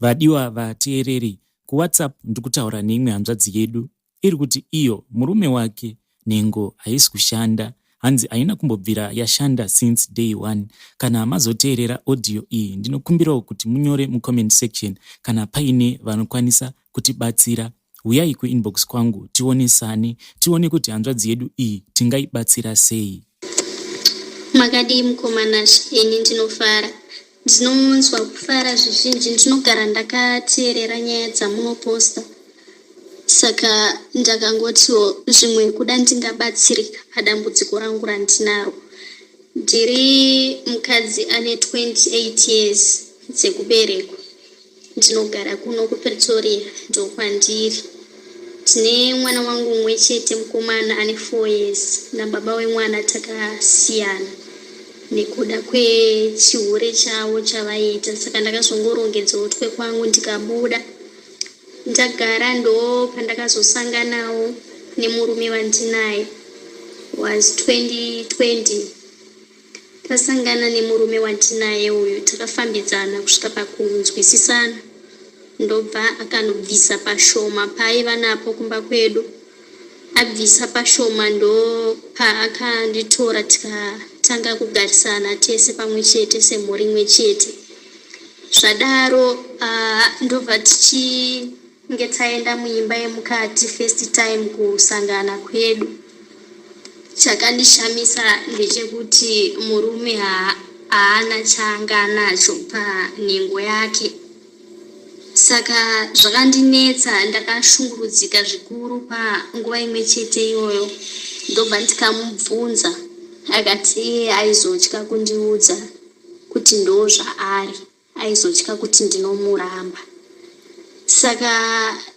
Vadiwa vateereri, kuWhatsApp ndikutaura neimwe hanzvadzi yedu iri kuti iyo murume wake nhengo haisi kushanda hanzi haina kumbobvira yashanda since day one. Kana mazoteerera audio iyi ndinokumbirawo kuti munyore mucomment section kana paine vanokwanisa kutibatsira. Huyai kuinbox kwangu tionesane tione kuti hanzvadzi yedu iyi tingaibatsira sei. Makadii mukoma Nashe ini ndinofara ndinonzwa kufara zvizhinji ndinogara ndakateerera nyaya dzamunoposta saka ndakangotiwo zvimwe kuda ndingabatsirika padambudziko rangu randinaro ndiri mukadzi ane 28 years dzekuberekwa Ndinogara kuno kuPretoria ndokwandiri. Ndine mwana wangu mumwe chete mukomana ane 4 years nababa wemwana takasiyana nekuda kwechihure chavo chavaiita saka ndakazongorongedzawo twekwangu ndikabuda. Ndagara ndopandakazosanganawo nemurume wandinaye was 2020. Tasangana nemurume wandinaye uyu takafambidzana kusvika pakunzwisisana ndobva akanobvisa pashoma paaiva napo kumba kwedu. Abvisa pashoma ndopaakanditora tikatanga kugarisana tese pamwe chete semhuri imwe chete. Zvadaro uh, ndobva tichinge taenda muimba yemukati first time kusangana kwedu. Chakandishamisa ndechekuti murume haana chaanga anacho panhengo yake saka zvakandinetsa ndakashungurudzika zvikuru panguva imwe chete iyoyo ndobva ndikamubvunza akati iye aizotya kundiudza kuti ndozvaari. Aizotya kuti ndinomuramba. Saka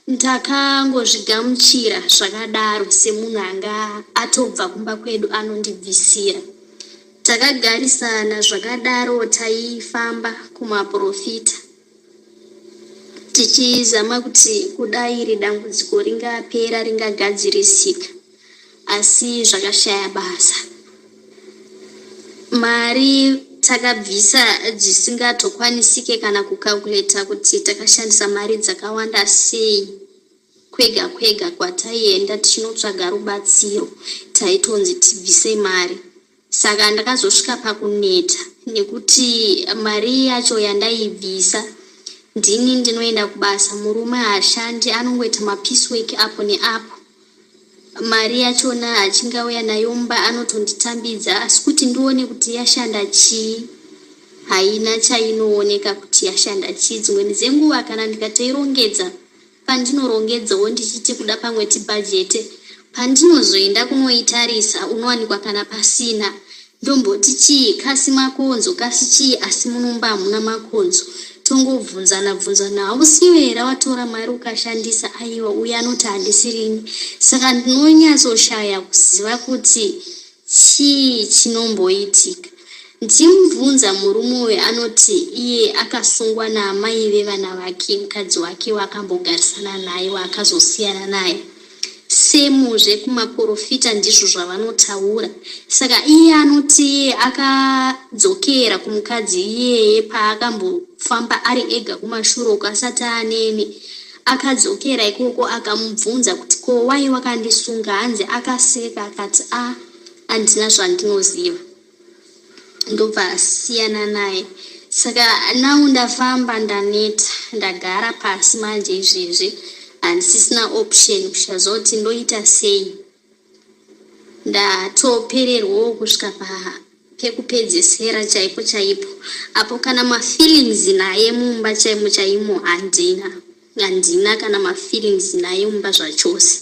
ndakangozvigamuchira zvakadaro semunhu anga atobva kumba kwedu anondibvisira. Takagarisana zvakadaro taifamba kumaporofita tichizama kuti kuda iri dambudziko ringapera ringagadzirisika. Asi zvakashaya basa. Mari takabvisa dzisingatokwanisike kana kucalculator kuti takashandisa mari dzakawanda sei. Kwega kwega kwataienda tichinotsvaga rubatsiro taitonzi tibvise mari. Saka ndakazosvika pakuneta nekuti mari yacho yandaibvisa ndini ndinoenda kubasa murume haashandi anongoita mapiece work apo neapo. Mari yachona achinge auya nayo mumba anotonditambidza asi kuti ndione kuti yashanda chii haina chainooneka kuti yashanda chii. Dzimweni dzenguva kana ndikatoirongedza pandinorongedzawo ndichiti kuda pamwe tibhajete pandinozoenda kunoitarisa unowanikwa kana pasina Ndomboti chii kasi makonzo kasi chii asi mumba hamuna makonzo tongobvunzana bvunzana hausiwe here watora mari ukashandisa aiwa uye anoti handisirini saka ndinonyatsoshaya kuziva kuti chii chinomboitika ndichimubvunza murume uyu anoti iye akasungwa naamai vevana vake mukadzi wake waakambogarisana naye waakazosiyana naye Same zve kumaporofita ndizvo zvavanotaura. Saka iye anoti iye akadzokera kumukadzi iyeye paakambofamba ari ega kumashure uko asati aneni. Akadzokera ikoko akamubvunza kuti ko why wakandisunga hanzi akaseka akati ah handina zvandinoziva. Ndobva asiyana naye saka now ndafamba ndaneta ndagara pasi manje izvezvi handisisina option kuchaziva kuti ndoita sei ndatopererwawo kusvika pekupedzesera chaipo chaipo apo kana mafeelings naye mumba chaimo chaimo handina Handina kana mafeelings naye mumba zvachose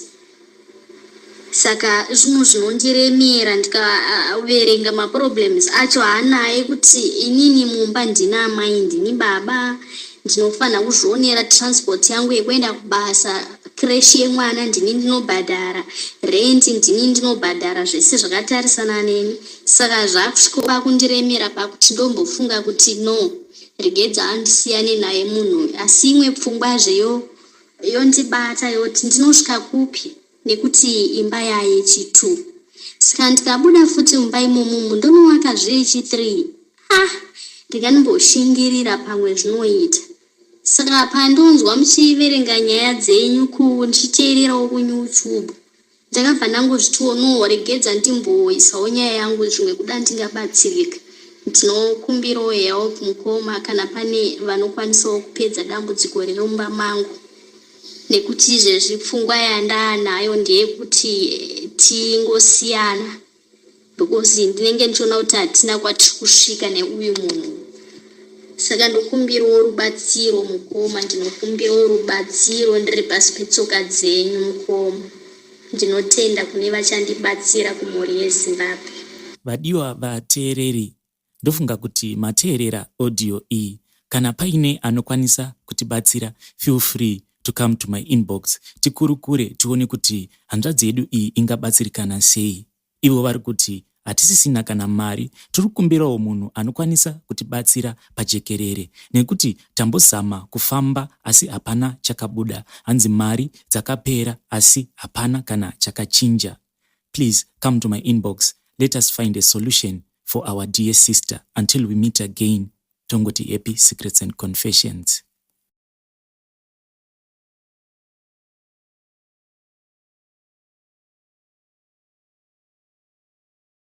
saka zvinhu zvinondiremera ndikaverenga maproblems acho haanaye kuti inini mumba ndina amai ndini baba ndinofanira kuzvionera transport yangu yekuenda kubasa creche yemwana ndini ndinobhadhara rent ndini ndinobhadhara zvese zvakatarisana neni saka zvakusvika pakundiremera pakuti ndombofunga kuti no Regedza andisiyane naye munhu uyu asi imwe pfungwazve yo yondibata yoti ndinosvika kupi nekuti imba yayechi two saka ndikabuda futi mumba imomumu ndonowakazve yechi three ah ndinganimboshingirira pamwe zvinoita. Saka pandonzwa muchiverenga nyaya dzenyu ku ndichiteererawo kuYouTube ndakabva ndangozvitiwo no regedza ndimboisawo nyaya yangu zvimwe kuda ndingabatsirika. Ndinokumbirawo help mukoma kana pane vanokwanisawo kupedza dambudziko riri mumba mangu nekuti izvezvi pfungwa yandaanayo ndeyekuti tingosiyana because ndinenge ndichiona kuti hatina kwatiri kusvika neuyu munhu. Saka ndokumbirawo rubatsiro mukoma, ndinokumbirawo rubatsiro ndiri pasi petsoka dzenyu mukoma. Ndinotenda kune vachandibatsira kumhuri yeZimbabwe. Vadiwa vateereri, ndofunga kuti mateerera audio iyi. Kana paine anokwanisa kutibatsira, feel free to come to my inbox tikurukure tione kuti hanzvadzi yedu iyi ingabatsirikana sei. Ivo vari kuti hatisisina kana mari, tiri kukumbirawo munhu anokwanisa kutibatsira pajekerere nekuti tambozama kufamba asi hapana chakabuda. Hanzi mari dzakapera asi hapana kana chakachinja. Please come to my inbox, let us find a solution for our dear sister. Until we meet again, tongoti happy secrets and confessions.